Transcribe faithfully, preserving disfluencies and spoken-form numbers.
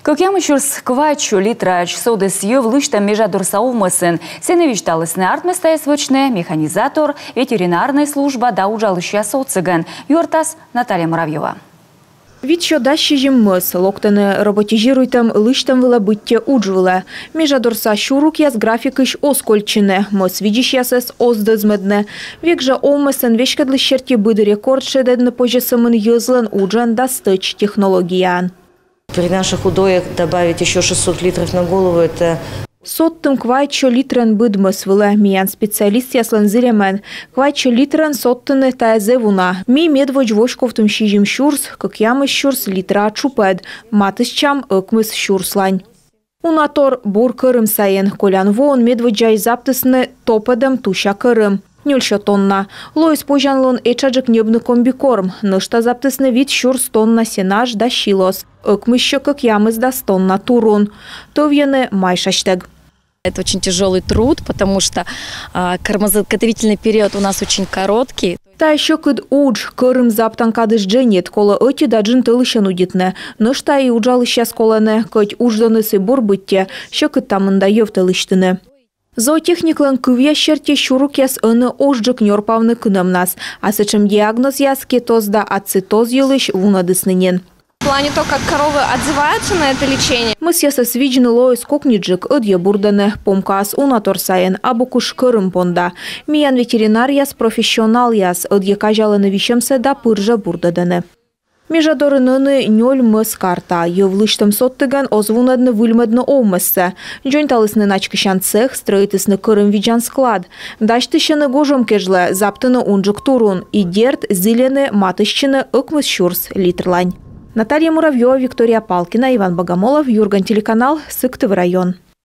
Кӧкъямыс сюрс квайтсё литраӧдз содіс йӧв лысьтӧм межадорса овмӧсын. Сэні висьталісны, артмӧ тайӧс вӧчны механизатор, ветеринарнӧй служба да уджалысьяс отсӧгӧн. Юӧртас Наталья Муравьёва. Витсё дас сизим мӧс локтӧны роботизируйтӧм лысьтӧм вылӧ быттьӧ удж вылӧ. Межадорса сюрукъяс графикысь оз кольччыны, мӧс видзысьясӧс оз дӧзмӧдны. Век жӧ овмӧсӧн веськӧдлысь серти быд рекорд шедӧдны позьӧ сӧмын йӧзлӧн уджӧн да стӧч технологияӧн. Перед наше худое добавить ещё шестьсот литров на голову, это... Содтім квайтсё литрӧн быд мӧс вылӧ. Миян специалистъяслӧн зільӧмӧн, квайтсё литрӧн содтыны тайӧ зэв уна. Ми медводз воськовтім сизим сюрс, кӧкъямыс сюрс литра тшупӧд, матыстчам ӧкмыс сюрслань. Уна тор бур кӧрым сайын. Колян воын медводдзаысь заптісны топӧдӧм туся кӧрым. Нёльсё тонна. Лоис позянлун этшаджык ньӧбны комбикорм. Нӧшта заптісны вит сюрс тонна сенаж да силос. Ӧкмыссё кӧкъямысдас тонна турун. Тӧвйӧны майшасьтӧг. Это очень тяжелый труд, потому что, а, кормозаготовительный период у нас очень короткий. Тайӧ сьӧкыд удж, кӧрым заптан кадыс дженьыд, колӧ ӧти да джын тӧлысьӧн удитны. Нӧшта и уджалысьяс колӧны, кӧть удждоныс и бур быттьӧ, сьӧкыд та мында йӧвтӧ лысьтыны. Зоотехниклӧн кывъяс серти, сюрукъяс ӧні озджык нёрпавны кынӧмнас, а сэтшӧм диагнозъяс, кетоз да ацетоз йылысь, вунӧдісны нин. В плане то, как коровы отзываются на это лечение. Мӧсъясӧс видзны лоис кокньыдджык, ӧдйӧ бурдӧны, помкаыс уна тор сайын, абу кыш кӧрым понда. Миян ветеринаръяс профессионалъяс, ӧдйӧ казялӧны висьӧмсӧ да пыр жӧ бурдӧдӧны. Межадорын ӧні нёль мӧс карта. Йӧв лысьтӧм содтігӧн оз вунӧдны выльмӧдны овмӧссӧ. Дзоньталісны начкысян цех, стрӧитісны кӧрым видзан склад. Дасьтысьӧны гожӧм кежлӧ, заптыны унджык турун. И дерт, зільӧны матыстчыны ӧкмыс сюрс литрлань. Наталья Муравьёва, Виктория Палкина, Иван Богомолов, «Юрган» телеканал, Сыктыв район.